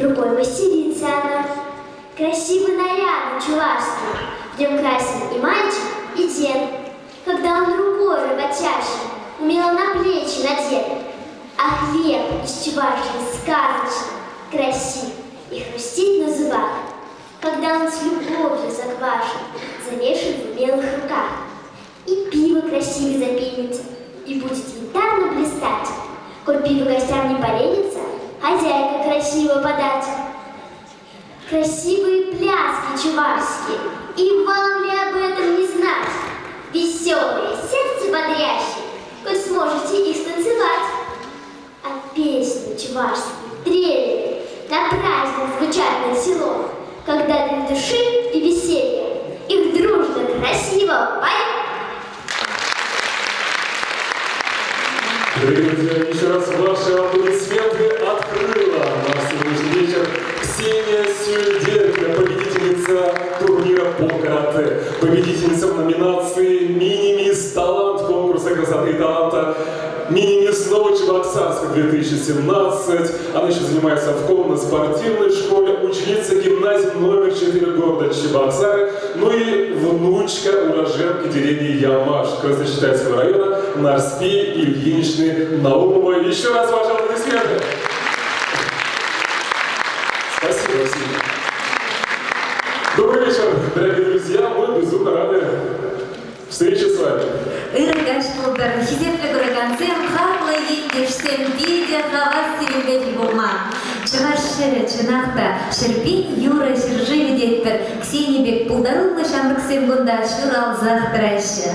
Рукой мастерица она. Красивый наряд чувашский, В нем красен и мальчик, и дед. Когда он рукой работящей Умело на плечи надет, А хлеб из чувашии сказочно Красив и хрустит на зубах, Когда он с любовью заквашен, Замешан в умелых руках. И пиво красиво запенится, И будет янтарно блистать. Коль пиво гостям не поленится, Хозяйка красиво подать. Красивые пляски чувашские, И вам ли об этом не знать? Веселые, сердце бодрящие, Коль сможете их станцевать. А песни чувашские, трели На праздник звучат над селом, Когда для души и веселья Их дружно, красиво поют. Дорогие друзья, еще раз ваши аплодисменты. Открыла наш сегодняшний вечер Ксения Сюльдеркина, победительница турнира по карате, победительница в номинации «Мини-мисс Талант» конкурса красоты и таланта «Мини-мисс Новочебоксарск 2017». Она еще занимается в конно-спортивной школе, ученица гимназии номер 4 города Чебоксары, ну и внучка уроженки деревни Ямаш Красночитайского района Нарспи Ильиничны Наумовой. Еще раз ваши аплодисменты. Спасибо, Ксения. Добрый вечер, дорогие друзья. Мы безумно рады встрече с вами. Ырӑ каҫ пултӑр, хисеплӗ куракансем, хаклӑ ентешсем, питӗ хавас сирӗнпе тӗл пулма. Чӑваш ҫӗрӗ, чӑнах та, ҫӗрпен юрӑ ҫӗршывӗ тетпӗр. Ксени пек пултаруллӑ ҫамрӑксем кунта ҫуралсах тӑраҫҫӗ.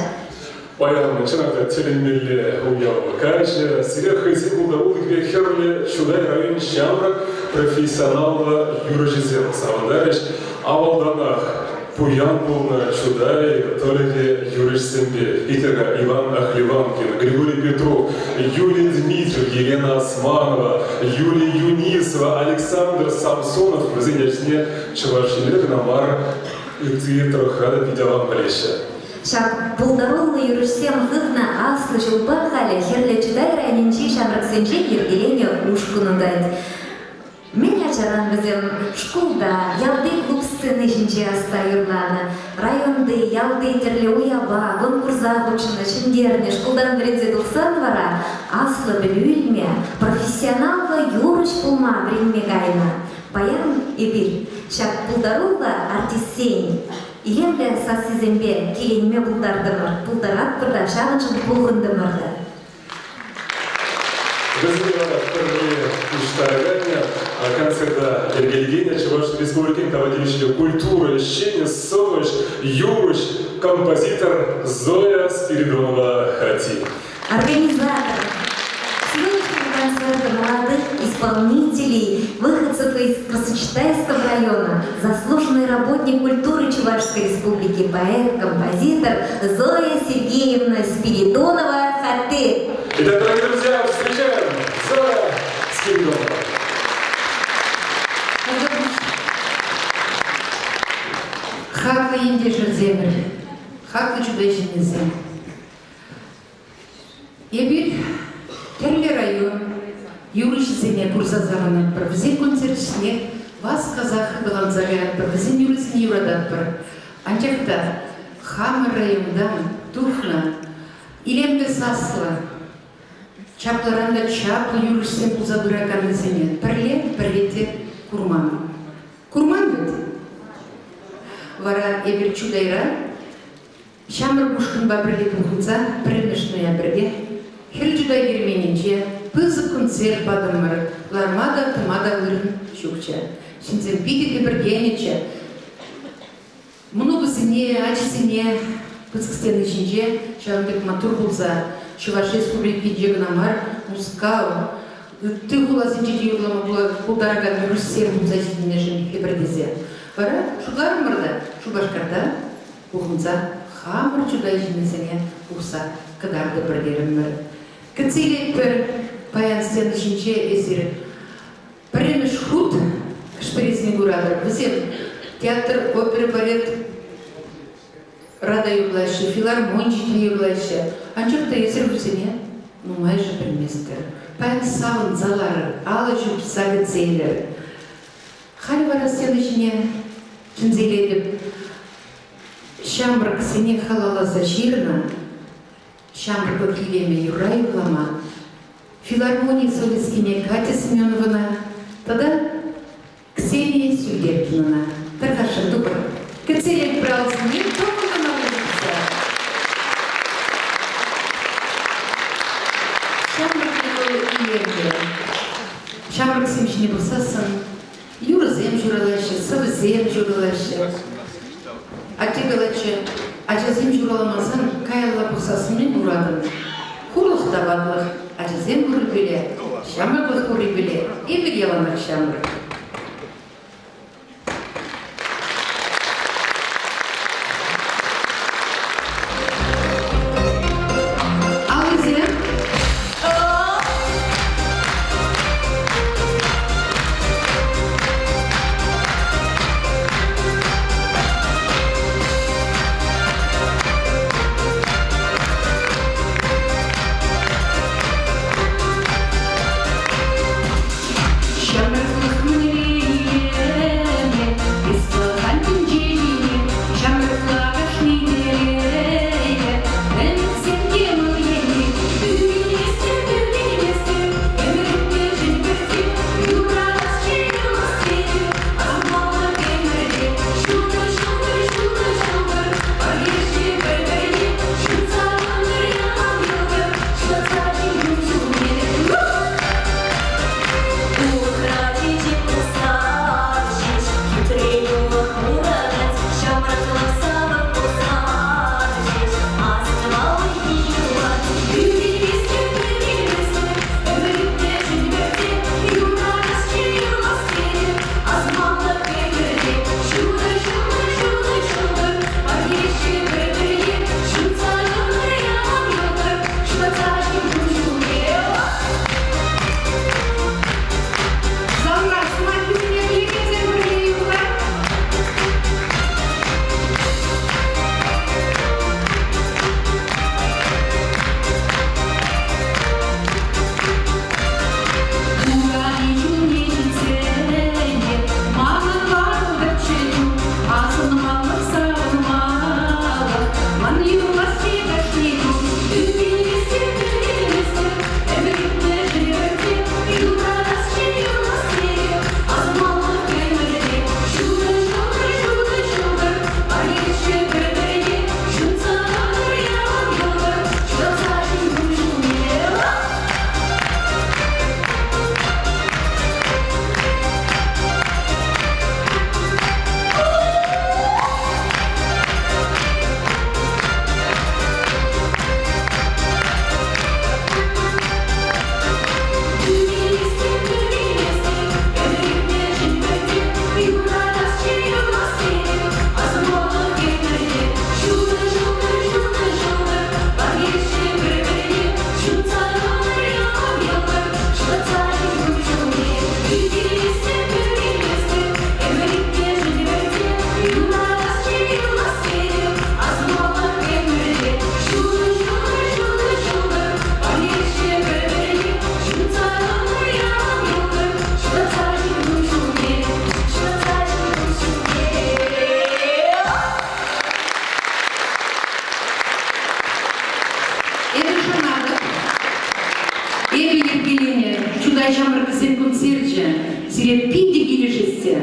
Паян чӑнах та тӗлӗнмелле уяв каҫӗ. Сире хӑйсен пултарулӑхӗпе Хӗрлӗ Чутай район ҫамрӑк профессионаллӑ юрӑҫисем савӑнтарӗҫ. Авалтанах пуян пулнӑ Чутай тӑрӑхӗ юрӑҫсемпе Питера Иван Ахливанкин, Григорий Петров, Юрий Дмитриев, Елена Османова, Юлия Юнисова, Александр Самсонов вӗсен ячӗсене Чӑваш Енре кӑна мар, ытти тӑрӑхра та питӗ аван пӗлеҫҫӗ. Ҫак пултаруллӑ юрӑҫсем хывнӑ аслӑ ҫулпа халӗ Хӗрлӗ Чутай районӗнчи ҫамрӑксенчен йӗркеленӗ ушкӑн утать. Мӗн ачаран вӗсем шкулта, ялти клуб сцени ҫинче ӑста юрланӑ, районти, ялти тӗрлӗ уява, конкурса хутшӑннӑ, ҫӗнтернӗ. Шкултан вӗренсе тухсан вара аслӑ пӗлӳ илме, профессионаллӑ юрӑҫ пулма вӗренме кайнӑ. Паян эпир ҫак пултаруллӑ артистсен илемлӗ сассисемпе киленме пултартӑмӑр, пултаратпӑр та, ҫавӑншӑн пухӑнтӑмӑр та. Вӗсене вара пӗрле пуҫтараканӗ, концерта йӗркелекенӗ Чӑваш Республикин тава тивӗҫлӗ культура ӗҫченӗ, сӑвӑҫ, юрӑҫ, композитор Зоя Спиридонова Хати. Организатор сегодняшнего концерта молодых исполнителей, выходцев из Красочетайского района, заслуженный работник культуры Чувашской Республики, поэт, композитор Зоя Сергеевна Спиридонова Хаты. Итак, дорогие друзья, встречаем Зоя Спиридонова. Хаклӑ ентешӗрсемӗр, хаклӑ чутай ҫыннисем. Эпир тӗрлӗ район юрӑҫисене курса савӑнатпӑр, вӗсен концерчӗсене васкасах хыпаланса каятпӑр, вӗсен юррисене юрататпӑр. Анчах та хамӑр районтан тухнӑ илемлӗ саслӑ, чаплӑран та чаплӑ юрӑҫсем пулса пыраканнисене пӗрле пӗрре те курман. Курман вӗт? Вара эпир Чутайра Ҫамрӑк ушкӑнпа пӗрле пухӑнса пӗрремӗш ноябрьте Хӗрлӗ Чутай керменӗнче пысӑк концерт патӑмӑр. Ларма та, тӑма та вырӑн ҫукчӗ. Ҫынсем питӗ хӗпӗртенӗччӗ. Мӑнукӗсене, ачисене пысӑк сцена ҫинче ҫавӑн пек маттур пулса Чӑваш Республикинче кӑна мар, Мускав, ытти хуласенче те юрлама пултаракан юрӑҫсем пулса ҫитӗннӗшӗн хӗпӗртесе. Вара шутларӑмӑр та Шупашкарта пухӑнса хамӑр Чутай ҫыннисене пухса кӑтартӑпӑр терӗмӗр. Кӗтсе илетпӗр паян сцена ҫинче эсир пӗрремӗш хут хӑш-пӗрисене куратӑр. Вӗсем театр, опера, балет рада юрлаҫҫӗ, филармончике юрлаҫҫӗ. Анчах та эсир вӗсене нумайӑшӗ пӗлместӗр. Паян савӑнса ларӑр, алӑ ҫупса кӗтсе илӗр. Халь вара сцена ҫине чӗнсе илетӗп. Ҫамрӑксене халалласа ҫырнӑ ҫамрӑклӑх илемӗ юрра юрлама филармони солисткине Катя Семеновӑна тата Ксения Сюльдеркинӑна тархасшӑн тупӑр. Кӗтсе илетпӗр алӑсене тӑвӑллӑн алӑ Ҫамрӑк илемлӗ. Ҫамрӑксем ҫине пӑхсассӑн юрӑсем ҫуралаҫҫӗ, сӑвӑсем ҫуралаҫҫӗ. Атте калатчӗ, ачасем ҫураламасан каялла пӑхсассӑн мӗн куратӑн? Хурлӑх та ватлӑх, ачасем пуррипеле, ҫамрӑклӑх пуррипеле эпир яланах ҫамрӑк. Аллисем. Ҫамрӑклӑх мӗнле эс пӑхан тӗнчене, ҫамрӑкла кашни телее, ӗмӗтсем те мӑйне, ӳкӗнместӗп, ӳкӗнместӗп, ӗмӗрӗмпе пӗрте, юратасчӗ, юлас тетӗп, асӑнмалӑх ӗмӗрте, ҫутӑ ҫӑлтӑр, ҫутӑ ҫӑлтӑр, пӗрлешсе пӗр-пӗрне, ҫутса ӑнтӑр ялан йӑлтӑр, ҫутатса ҫын ҫулне. Улӑхра чечек пусар ҫеҫ, хитре юлӑх мурать, ҫамрӑклӑх савӑк пусар ҫеҫ, астӑвалли юлать. Ӳкӗнместӗп, ӳкӗнместӗп, ӗмӗрӗмпе чӗнмерте, юратасчӗ, юлас тетӗп, асмалӑх ӗмӗрте. Ҫутӑ, ҫутӑ, ҫутӑ ҫӑлтӑр, парнеҫҫӗ пӗр-пӗрне, ҫутса йӑлтӑр, ялан йӑлтӑр, ҫутатса ҫын куҫ-ҫулне. Залра сӑмахӗсене пӗлекенсем пӗрле юрлар. Пукани чунне ҫитсене манӑн ватӑлтӑрччӗ чун, асӑнмалӑх савӑнмалӑх ман юласчӗ кашни кун. Ӳкӗнместӗп, ӳкӗнместӗп, ӗмӗр ӗмӗрте юратасчӗ, юлас тетӗп, асӑнмалӑх ӗмӗрте. Ҫутӑ ҫӑлтӑр, ҫутӑ ҫӑлтӑр, парнеччӗ пӗр-пӗрне, ҫутса тӑтӑр ялан йӑлтӑр, ҫутатса ҫын куҫ-ҫулне. Ӳкӗнместӗп, ӳкӗнместӗп, ӗмӗрӗмпе чӗнмерте, юратасчӗ, юлас тетӗп, асӑнмалӑх ӗмӗрте. Ҫутӑ ҫӑлтӑр, ҫутӑ ҫӑлтӑр, парнеччӗ пӗр-пӗрне, ҫутса тӑтӑр ялан йӑлтӑр, ҫутатса ҫын куҫ-ҫулне. Ӳкӗнместӗп, ӳкӗнместӗп, ӗмӗрӗмпе чӗнмерте, юратасчӗ, юлас тетӗп, асӑнмалӑх ӗмӗрте. Ҫутӑ ҫӑлтӑр, ҫутӑ ҫӑлтӑр, парнеччӗ пӗр-пӗрне, ҫутса тӑтӑр ялан йӑлтӑр, ҫутатса ҫын куҫ-ҫулне, ҫутатса ҫын куҫ-ҫулне. Эпӗ шанатӑп, эпӗ йӗркеленӗ Чутай ҫамрӑкӗсен концерчӗ сире питӗ килӗшессе.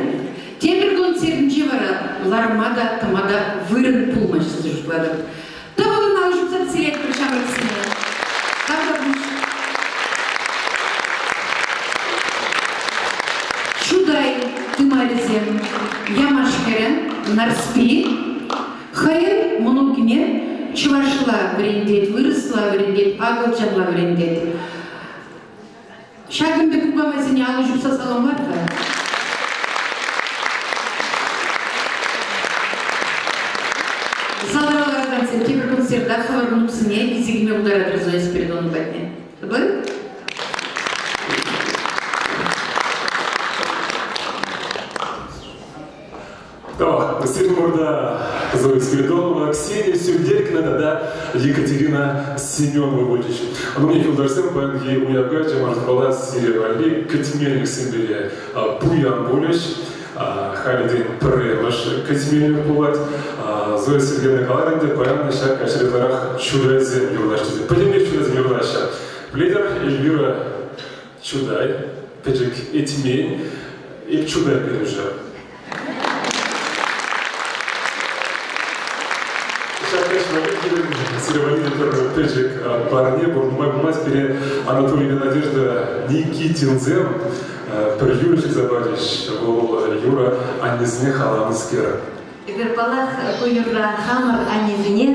Тепӗр концертӗнче вара ларма та, тӑма та вырӑн пулмасть тесе шутлатӑп. Тӑвӑлӑн алӑ ҫупса сиретпӗр ҫамрӑксене. Тавтапуҫ. Чутай тымарӗсем Ямаш хӗрӗ Нарспи хӑйӗн мӑнукне чӑвашла вӗрентет, вырӑсла вӗрентет, акӑлчанла вӗрентет. Ҫакӑн пек кукамайсене алӑ ҫупса саламлар-ха. Залра ларакансем тепӗр концерта хӑвӑр мӑнуксене илсе килме пултаратӑр Зоя Спиридоновна патне. Тупӑр? Так, Сирмурда Зоя Спиридонова, Ксения Сюльдеркина тата Екатерина Семенова пулчӗҫ. Ну, юлташсем, паянхи уявга чӑваш пала сире валли кӗтменлӗхсемпе пуян пулӗҫ. Халӗ тен пӗрремӗш кӗтменлӗх пулать. Зоя Сергеевна каларӗ ӗнтӗ, паян ҫак каҫри ытларах чутайсем юрлаҫҫӗ тесе. Пӗтӗмпех чутайсем юрлаҫҫӗ. Пӗлетӗр, Эльвира Чутай, пӗчӗк Этмен, эп Чутай кӗрӳшӗ. Ҫак каҫ валли пирӗн сире пӗр пӗчӗк парне пур. Нумай пулмасть пире Анатолийпе Надежда Никитинсем пӗр юрӑ ҫырса пачӗҫ. Вӑл юрӑ аннесене халалланӑскер. Эпир, паллах, ку юрра хамӑр аннесене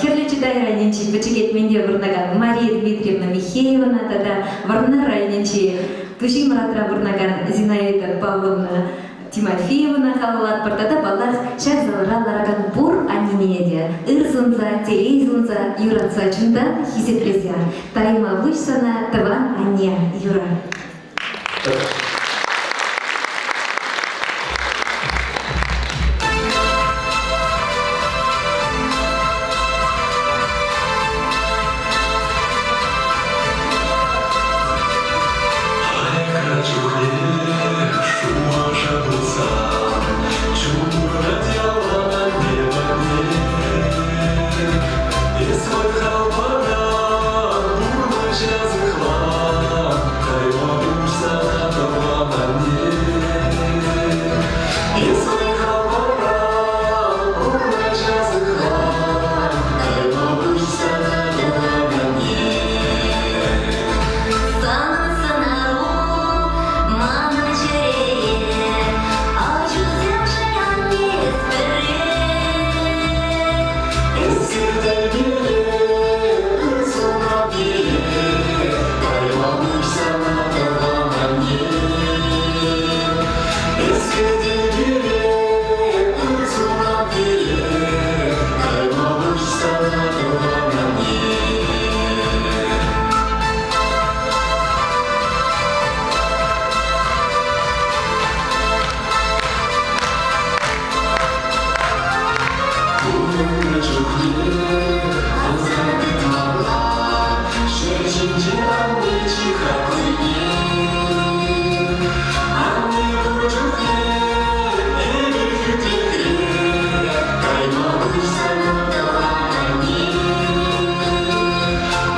Хӗрлӗ Чутай районӗнчи Пӗчӗк Этменте пурӑнакан Мария Дмитриевна Михеевана тата Вӑрнар районӗнчи Туҫи Мӑратра пурӑнакан Зинаида Павловна Тимофеевана халаллатпӑр тата, паллах, ҫак залра ларакан пур аннене те ыр сунса, телей сунса, юратса чунтан хисеплесе тайма пуҫ сана, тӑван анне, юра. Аякра чухне шухӑша путсан чунра ялан анне патне. Эс вӑй-хал паран, пурнӑҫа сыхлан, кайма пуҫсана тӑван анне. Эс вӑй-хал паран, пурнӑҫа сыхлан, кайма пуҫсана тӑван анне. Санӑн сӑнару манӑн чӗрере, ачусемшӗн анне эс пӗрре. Эсир те киле, ыр сунап киле, кайма пуҫсана тӑван анне. Эсир те киле, ыр сунап киле, кайма пуҫсана тӑван анне. Пурӑннӑ чухне асра тытмалла, ҫӗр ҫинче анне чи хаклине. Анне пур чухне эпир хӳтлӗхре, кайма пуҫсан тӑван анне.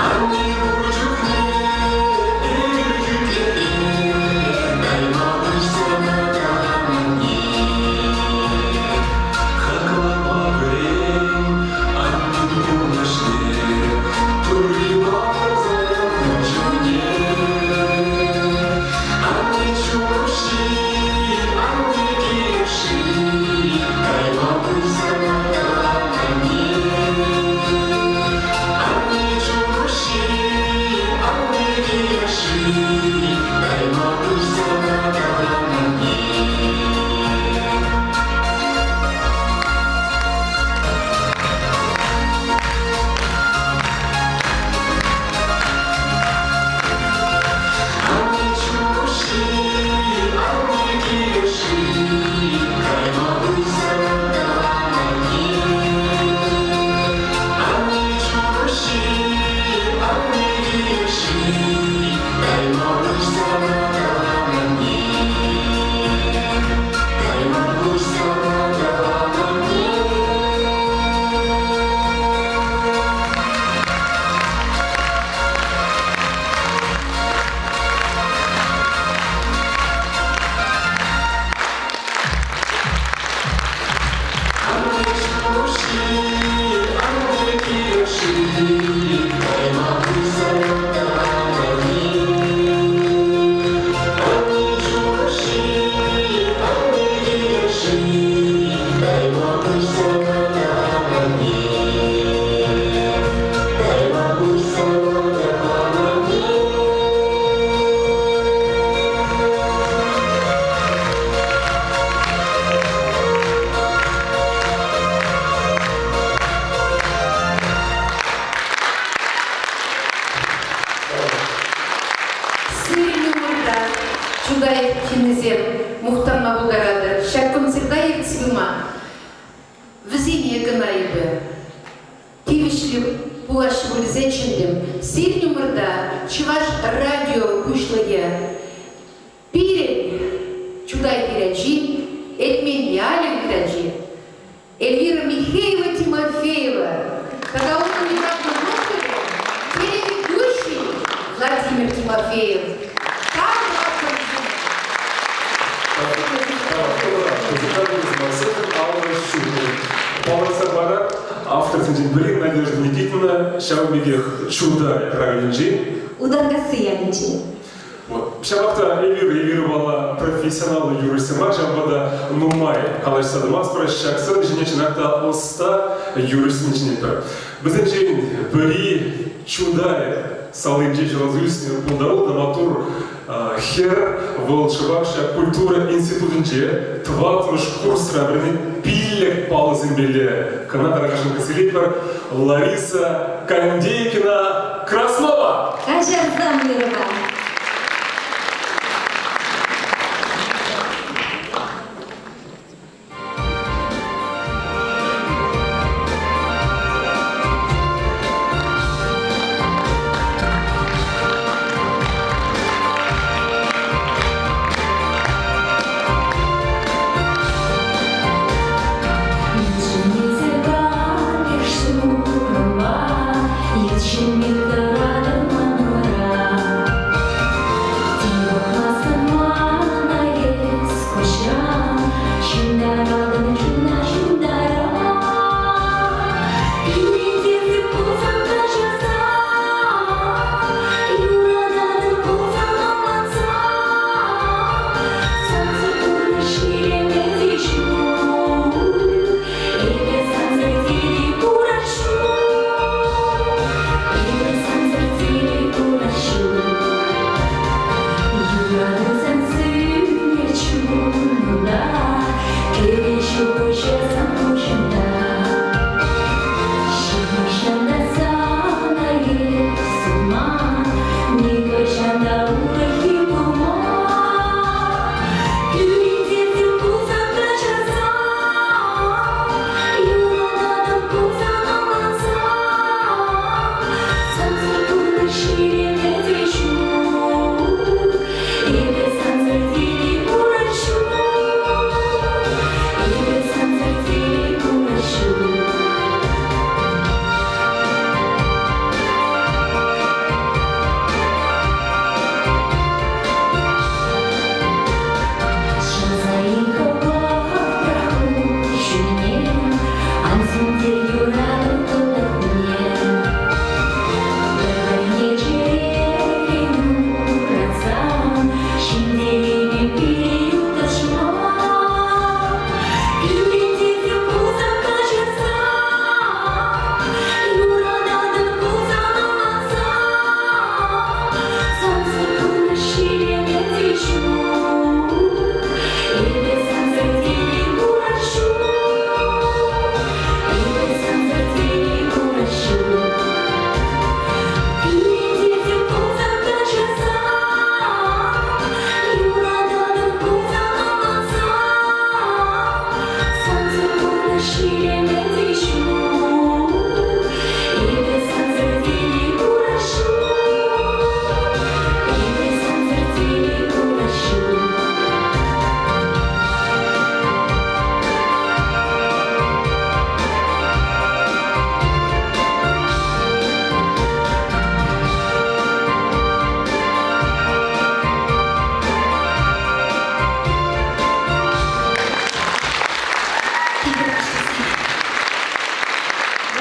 Анне пур чухне эпир хӳтлӗхре, кайма пуҫсан тӑван анне. Хаклама вӗрен аннен пурнӑҫне, Турри парса чунне. Анне чунши, анне килши, кайма пуҫсан тӑван анне. Анне чунши, анне килши, кайма пуҫсан тӑван анне. Анне чунши, анне килши, кайма пуҫсан тӑван анне. Анне чунши, анне килши, кайма пуҫсан тӑван анне. Кайма пуҫсан тӑван анне. Анне чунши, анне килши, кайма пуҫсан тӑван анне. Анне чунши, анне килши, кайма пуҫсан тӑван анне. Кайма пуҫсан тӑван анне. Сирӗн умӑрта Чутай ҫыннисем мухтанма пултаратӑр. Ҫак концерта ертсе пыма вӗсене кӑна эпӗ тивӗҫлӗ пулаҫҫӗ пуль тесе чӗнтӗм. Сирӗн умӑрта Чӑваш радио пуҫлӑхӗ пирӗн Чутай Чутай хӗрачи, Этмен ялӗн хӗрачи, Эльвира Михеева Тимофеева тата унӑн юратнӑ мӑшӑрӗ, телеведущий Владимир Тимофеев. Тав тӑватпӑр вӗсене. Палӑртса парар, авторсенчен пӗри Надежда Никитина ҫавӑн пекех Чутай районӗнчи. Утаркасси ялӗнчи. Вот. Ҫапах та эпир Эльвирӑпала профессионаллӑ юрӑҫсем мар, ҫавӑнпа та нумай калаҫса тӑмастпӑр. Ҫак сӑн ҫине чӑнах та ӑста юрӑҫсем чӗнетпӗр. Вӗсенчен пӗри Чутай салинче ҫуралса ӳснӗ пултаруллӑ та маттур хӗр. Вӑл шӑпах ҫак культура институтӗнче тӑваттӑмӗш курсра вӗренет пиллӗк паллӑсемпеле кӑна тӑракашӑн кӗсӗлетпӗр. Лариса Кандейкина Краснова! Каҫарсам юрӑпа.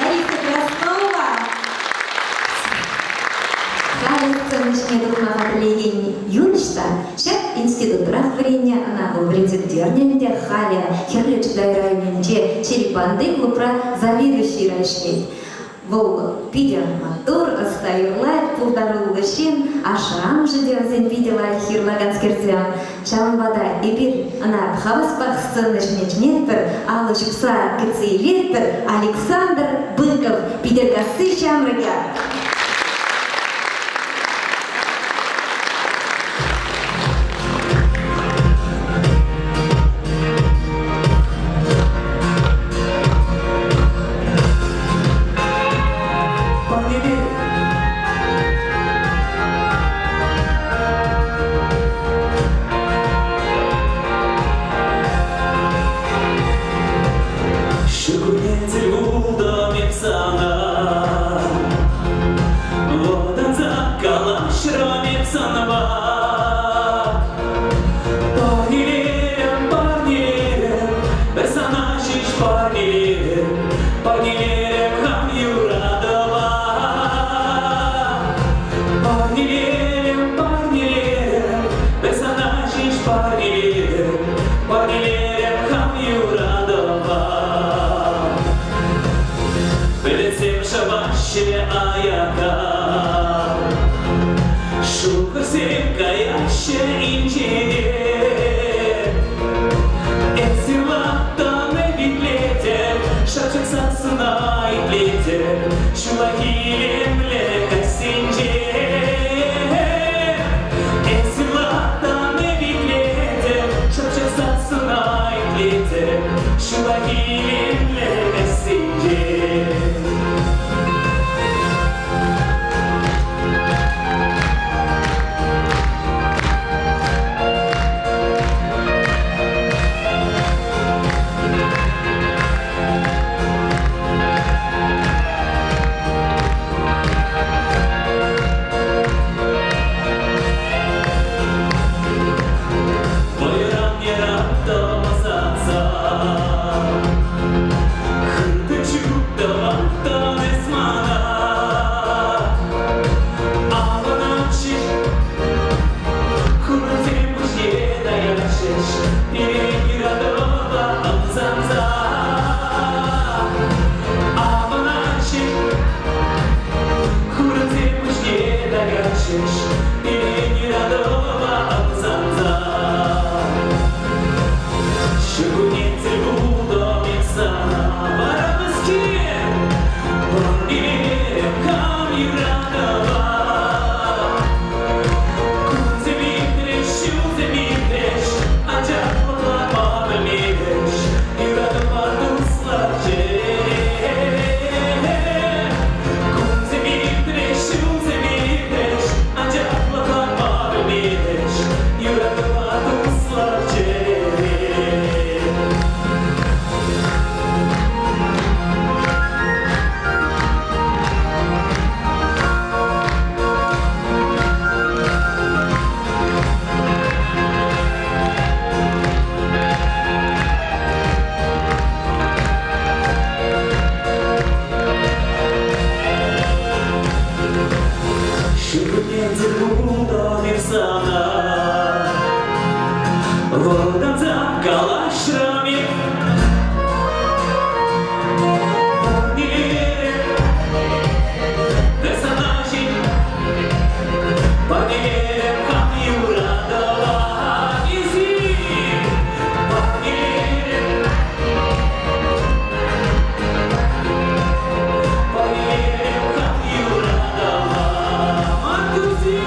Лариса Краснова. Халӗ сцена ҫине тухма хатӗрлекен юрӑҫ та ҫак институтрах вӗреннӗ, ӑна вӑл вӗренсе пӗтернӗ ӗнтӗ. Халӗ Хӗрлӗ Чутай районӗнче Черепанти клубра заведующийра ӗҫлет. Вӑл питӗ маттур, ӑста юрлать, пултаруллӑ ҫын, ашшӗ-амӑшӗ те вӗсен питӗ лайӑх юрлаканскерсем. Ҫавӑнпа та эпир ӑна хаваспах сцена ҫине чӗнетпӗр, алӑ ҫупса кӗтсе илетпӗр. Александр Быков, Питӗркасси ҫамрӑкӗ. Парнепе. Ҫуллахи илемлӗ каҫсенче. Вӑйран яратӑм ӑсатса, Хытӑ чуптӑваттӑн эс мана. Авӑнатчӗ хурӑнсем пуҫне таятчӗҫ, Пире юратӑва ӑмсанса. Авӑнатчӗ хурӑнсем пуҫне таятчӗҫ, Пире юратӑва ӑмсанса. Ҫуркунне тӗл пултӑм эп сана, вара мӗскер? Парнелерӗм хам юратӑва. Кунсем иртрӗҫ, ҫулсем иртрӗҫ, анчах лӑпланма пӗлмерӗҫ. Юратӑва туслӑх чӗрере. Кунсем иртрӗҫ, ҫулсем иртрӗҫ, анчах лӑпланма пӗлмерӗҫ. Юратӑва туслӑх чӗрере. Ҫуркунне тӗл пултӑм эп сана, Вӑтанса калаҫрӑм эп. Парнелерӗм пӗр сана ҫеҫ, Парнелерӗм хам юратӑва. Эсир парнелерӗм, парнелерӗм хам юратӑва. Маттурсем!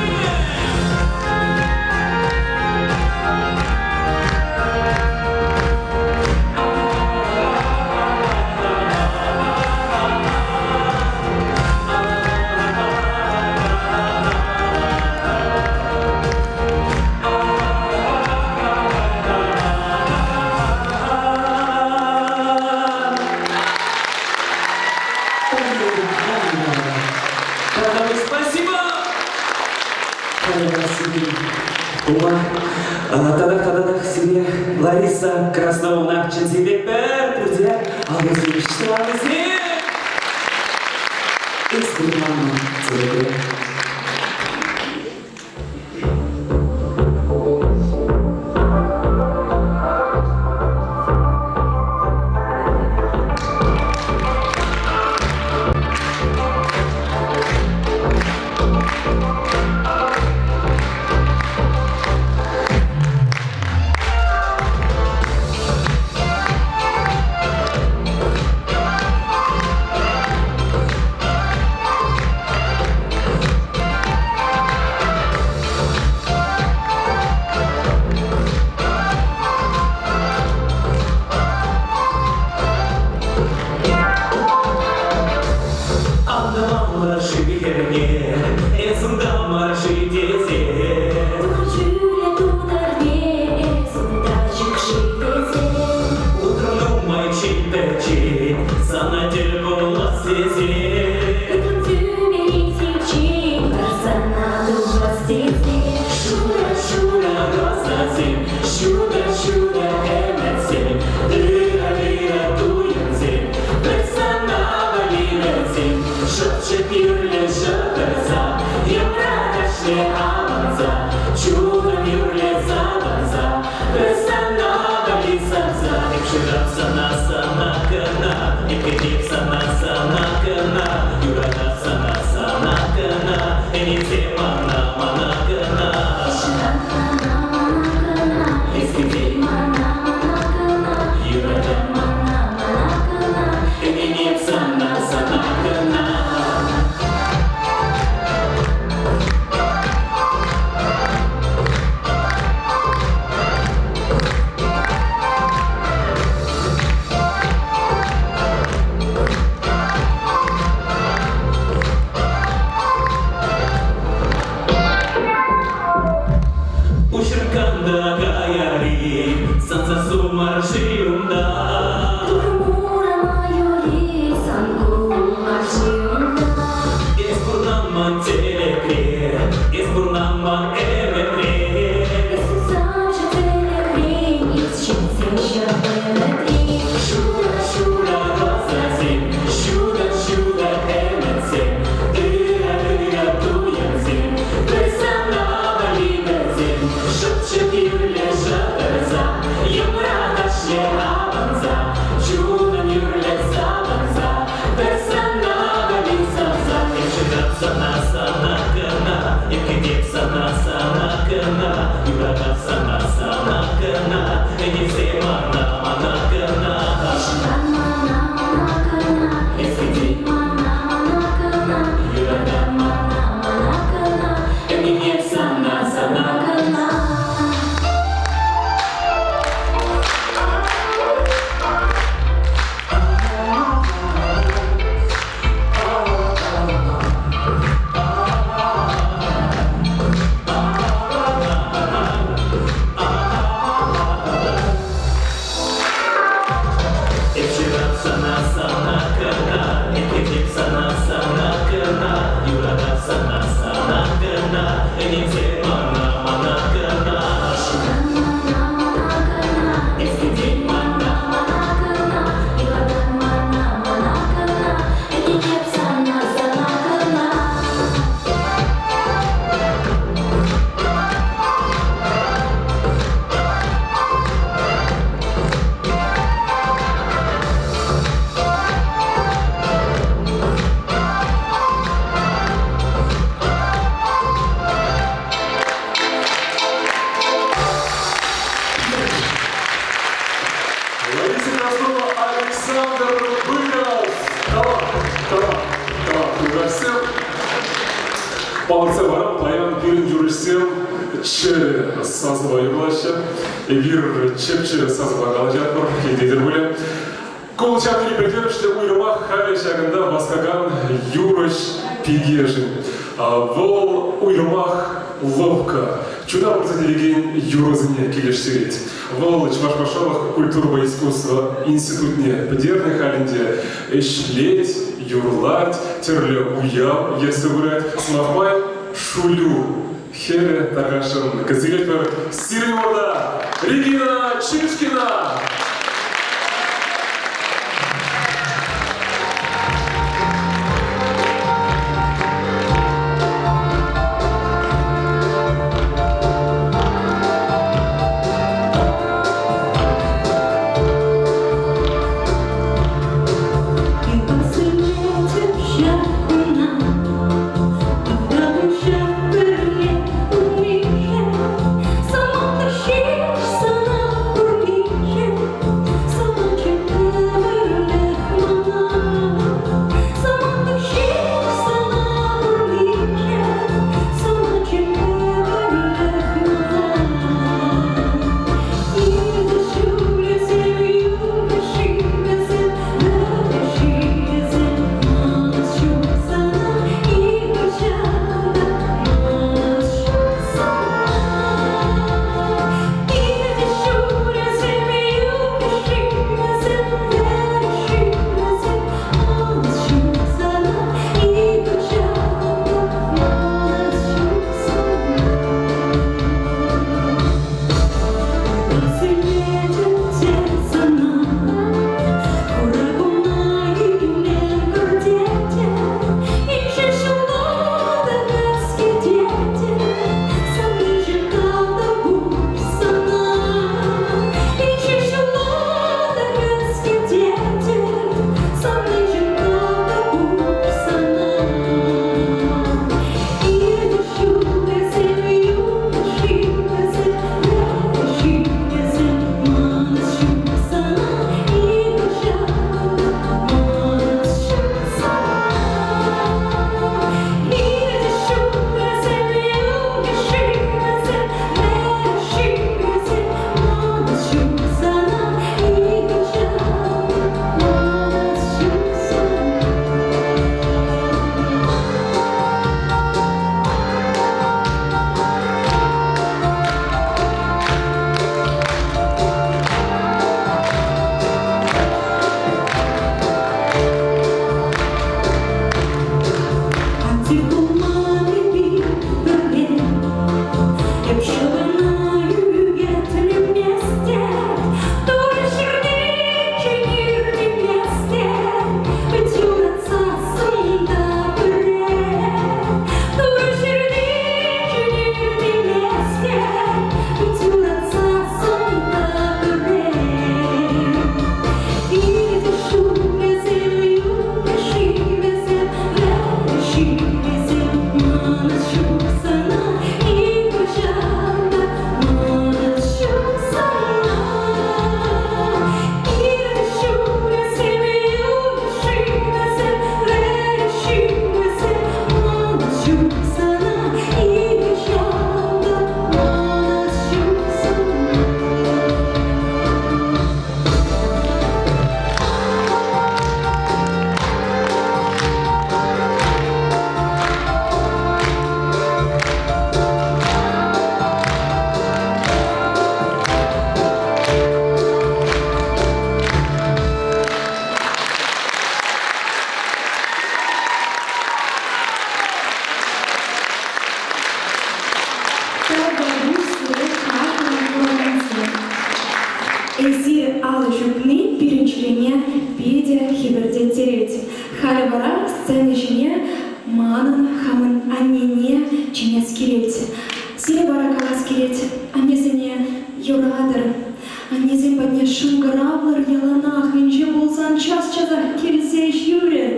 Спасибо! Ума, татах татах сире Лариса Красновӑна чӗнсе илетпӗр пурте алӑсем ҫталӑсем. Эс пулманӑ телепе. Антӑмалла шыв хӗрне, эс унта мар-ши тесе. Ҫӳле тутарне, эс унта ҫук-ши тесе. Утром нумай чиппечен, сана тӗл пулас тесе. Ытрӑм тӳмери сивчен, пӗр сана тухас тесе. Шурӑ, шурӑ розӑсем, ҫутӑ, ҫутӑ ӗмӗтсем, ырӑ, ырӑ туйӑмсем, пӗр сана валли вӗсем. Шӑпчӑк юрлӗ шӑхӑрса, йӑмра кашлӗ авӑнса, чунӑм юрлӗ савӑнса, пӗр сана валли савса. Эп шырап сана, сана кӑна, эп кӗтеп сана, сана кӑна, юратап сана, сана кӑна, ӗненсе мана, мана кӑна. Шырап сана, мана кӑна, Эс кӗтеп, мана, мана кӑна, юратап, мана, мана кӑна. ӗненеп сана, сана кӑна. Сан сассу мар-ши унта? Тухмурама юри, сан куллу мар-ши унта? Эс пурнан телекре, эс пурнан ӗмӗтре. Эс савчӗ тӗлӗкрен, эс ҫитсен ҫав ӗмӗтре. Шурӑ, шурӑ розӑсем, ҫутӑ, ҫутӑ ӗмӗтсем, ырӑ, ырӑ туйӑмсем, пӗр сана валли вӗсем. Шӑпчӑк юрлӗ шӑхӑрса, йӑмра ташлӗ авӑнса, чунӑм юрлӗ савӑнса, пӗр сана валли савса. Эп шырап сана, сана кӑна, эп кӗтеп сана, сана кӑна, юратап сана, сана кӑна, ӗненсе мана, мана кӑна. Шыран мана, мана кӑна, Эс кӗтен мана, мана кӑна, юратап мана, мана кӑна, ӗненеп сана, сана кӑна. Эп шырап сана, сана кӑна, эп кӗтеп сана, сана кӑна, юратап сана, сана кӑна, ӗненсе мана, мана кӑна. Шыран мана, мана кӑна, Эс кӗтен мана, мана кӑна, юратап мана, мана кӑна, ӗненеп сана, сана кӑна. Лариса Краснова, Александр Быков. Тавах, тавах, тавах, юлташсем. Палӑртса вара паян пирӗн юрӑҫсем чӗрӗ сасӑпа юрлаҫҫӗ. Эпир чӗп-чӗрӗ сасӑпа калаҫатпӑр, тетӗр пулӗ. Ку ҫав тери пӗлтерӗшлӗ уйрӑмах халӗ ҫакӑнта васкакан юрӑҫ пикешӗн. Вӑл уйрӑмах лӑпкӑ, чуна пырса тивекен юрӑсене килӗштерет. Вӑл Чӑваш патшалӑх культурӑпа искусство институтне пӗтернӗ халь ӗнтӗ ӗҫлет, юрлать, тӗрлӗ уяв ертсе пырать. Сӑмах май, Шулю хӗрӗ тархасшӑн кӗсӗлетпӗр. Сирӗн умӑрта Регина Чишкина! Эп ҫак куна, таврапуҫа пӗрле пулнишӗн, самантлӑх ҫеҫ сана курнишӗн. Эсир алӑ ҫупни пирӗн чӗрене питӗ хӗпӗртеттерет. Халӗ вара сцена ҫине манӑн хамӑн аннене чӗнес килет. Сире вара калас килет, аннесене юратӑр. Аннесем патне шӑнкӑравлӑр яланах, инҫе пулсан час-часах килсе ҫӳрӗр.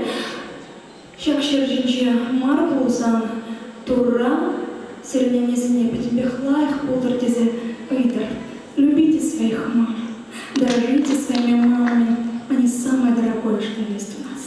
Ҫак ҫӗр ҫинче мар пулсан Турра сирӗн аннесене пӗтӗмпех лайӑх пултӑр тесе ыйтӑр. Любите своих мам, дорожите своими мамами, они самое дорогое, что есть у нас.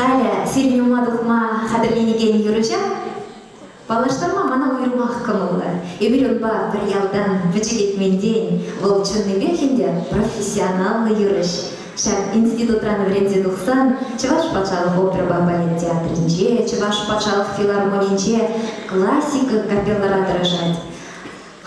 Халӗ сирӗн ума тухма хатӗрленекен юрӑҫа паллаштарма мана уйрӑмах кӑмӑллӑ. Эпир унпа пӗр ялтан пӗчӗк Этментен, вӑл чӑннипех ӗнтӗ профессионаллӑ юрӑҫ. Ҫак институтран вӗренсе тухсан Чӑваш патшалӑх оперӑпа балет театрӗнче, Чӑваш патшалӑх филармонинче классика капеллӑра тӑрӑшать.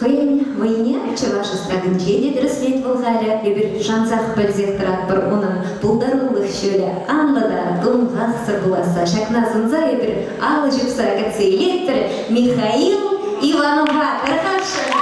Хӑйӗн вӑйне чӑваш эстрадинче те тӗрӗслет вӑл халӗ. Эпир шансах пӗлсех тӑратпӑр унӑн пултарулӑх ҫулӗ анлӑ та тумхахсӑр пуласса. Ҫакна сунса эпир алӑ ҫупса кӗтсе илетпӗр Михаил Иванова. Тархасшӑн!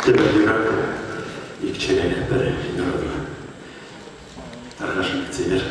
Тепӗр юрӑ ик чӗрене пӗр юрату. Тархасшӑн кӗтсе илер.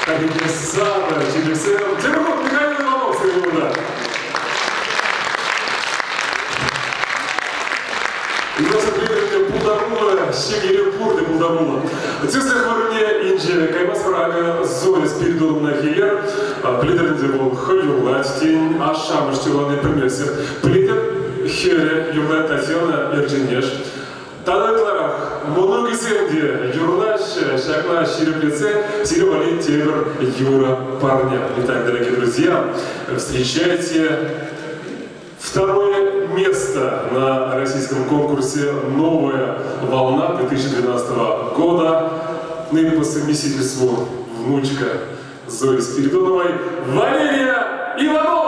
Хальхинче сарӑ чечексем. Тепӗр хут Михаил Иванов сирӗн Юлташсем пирӗн пултаруллӑ, ҫемьере пурте пултаруллӑ. Тӗслӗх вырӑнне инҫе каймастпӑр акӑ Зоя Спиридоновна Хиер. Пӗлетӗр вӑл хӑй юрлать, тен, ашшӗ-амӑш юрлани пӗлместӗп. Пӗлетӗп, хӗрӗ юрлать Татьяна Эрченеш. Тата ытларах мӑнукӗсем те юрлаҫҫӗ. Ҫакна ҫирӗплетсе сире валли тепӗр юрӑ парне. Итак, дорогие друзья, встречайте второе место на российском конкурсе «Новая волна» 2012 года. Ну и по совместительству внучка Зои Спиридоновой Валерия Иванова!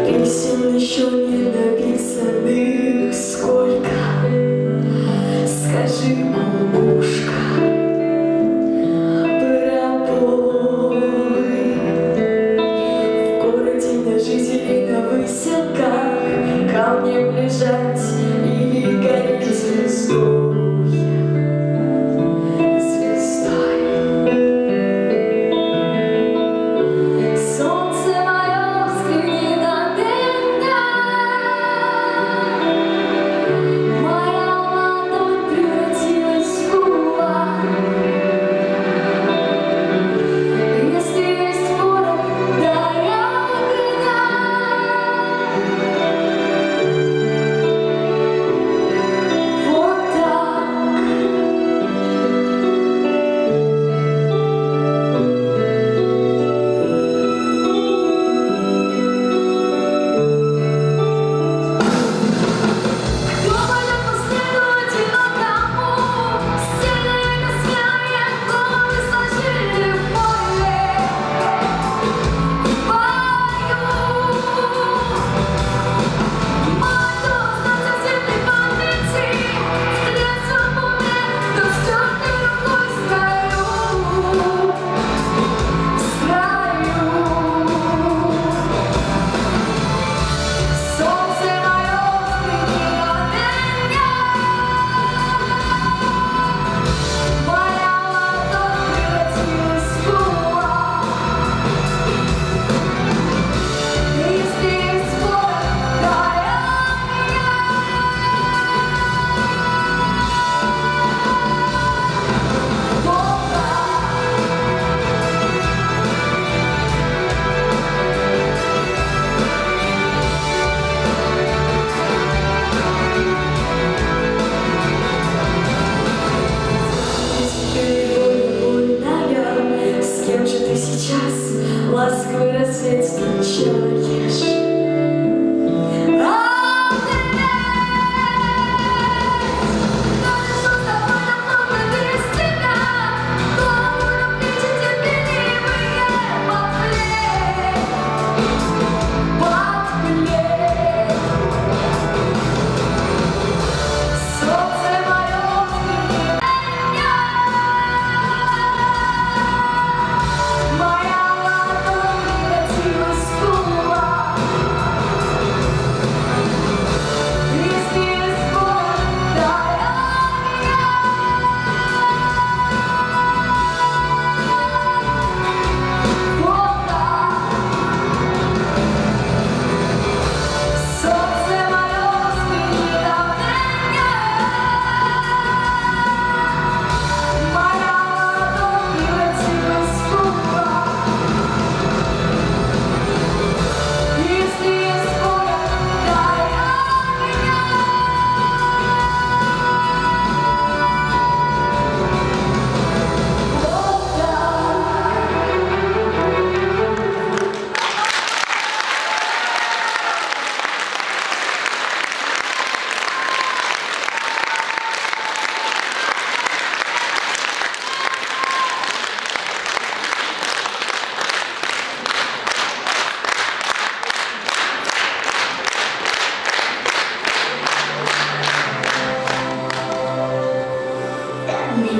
Песен еще не написанных сколько, Скажи, кукушка, пропой. В городе на жителей на выселках Камнем лежать или гореть звездой.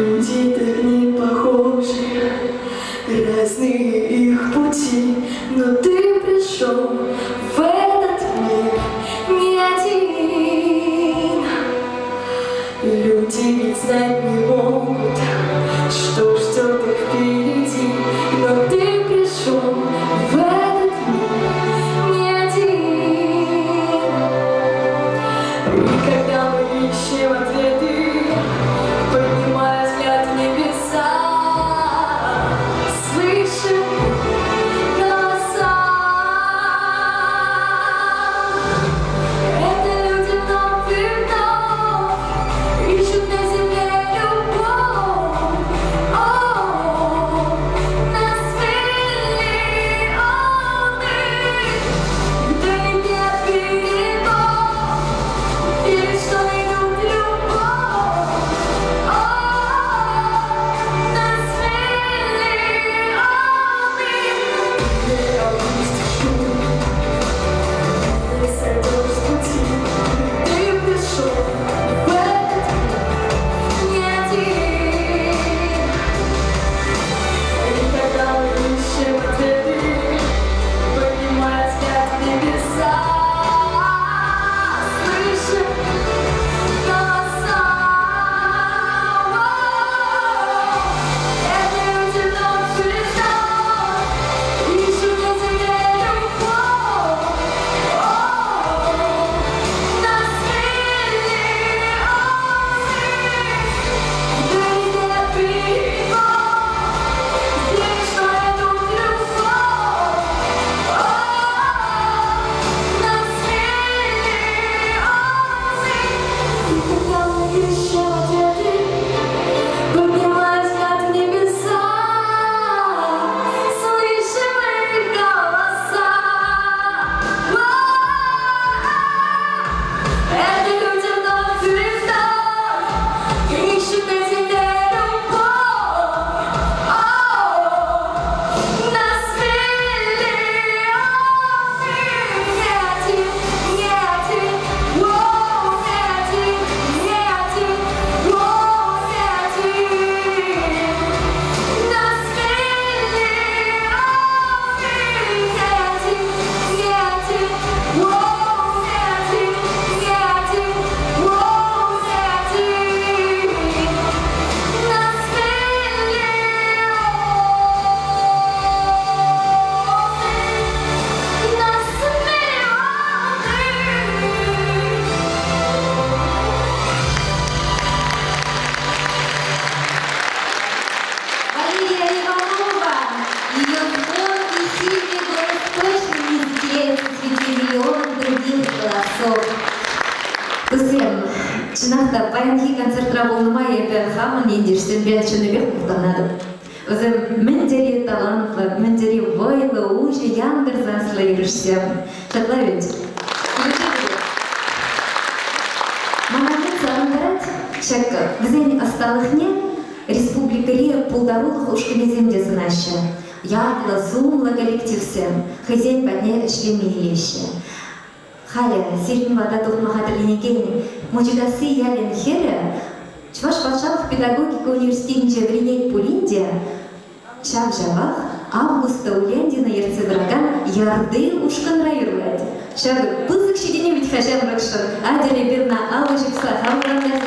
Люди так не похожи, разные их пути, но ты пришел в этот мир не один. Люди ведь знать не могут, что ждет их впереди, но ты пришел в этот мир не один. И когда мы ищем ответы, поднимая взгляд в небеса, слышим голоса. Это люди вновь и вновь ищут на земле любовь. О, нас миллионы вдалеке от берегов верят, что найдут любовь. О, нас миллионы. Не отпустишь не сойдешь с пути. Ты пришел в этот мир не один. И когда мы ищем ответы, поднимая взгляд в небеса, слышим голоса. Это люди вновь и вновь ищут на земле любовь. О, нас миллионы вдалеке от берегов верят, что найдут любовь. О, нас миллионы. И когда мы ищем ответы, поднимая взгляд в небеса, слышим их голоса. Это люди вновь и вновь ищут на земле любовь. О, нас миллионы. Не один, не один, о, не один, не один, о, не один. Нас миллионы. Не один, не один, о, не один, не один, о, не один. Нас миллионы. Нас миллионы. Валерия Иванова. Ее звонкий, сильный голос точно не затеряется среди миллионов других голосов. Туссем, чӑнах та паянхи концертра пулнӑ май эпӗ хамӑн ентешсемпе чӑннипех мухтанатӑп. Вӗсем мӗн тери талантлӑ, мӗн тери вӑйлӑ, уҫӑ, янкӑр саслӑ юрӑҫсем. Ҫапла вӗт. Мана мӗн савӑнтарать ҫак вӗсен ӑсталӑхне республикӑри пултарулӑх ушкӑнӗсем те сӑнаҫҫӗ. Ятлӑ, сумлӑ коллективсем хӑйсен патне ӗҫлеме илеҫҫӗ. Халӗ сирӗн пата тухма хатӗрленекен Мучикасси ялӗн хӗрӗ Чӑваш патшалӑх педагогика университетӗнче вӗренет пулин те ҫав-ҫавах Августа Уляндина ертсе пыракан Ярды ушкӑнра юрлать. Ҫакӑ пысӑк ҫитӗнӳ вӗт-ха ҫамрӑкшӑн. Атьӑр эпир ӑна алӑ ҫупса хавхалантарса.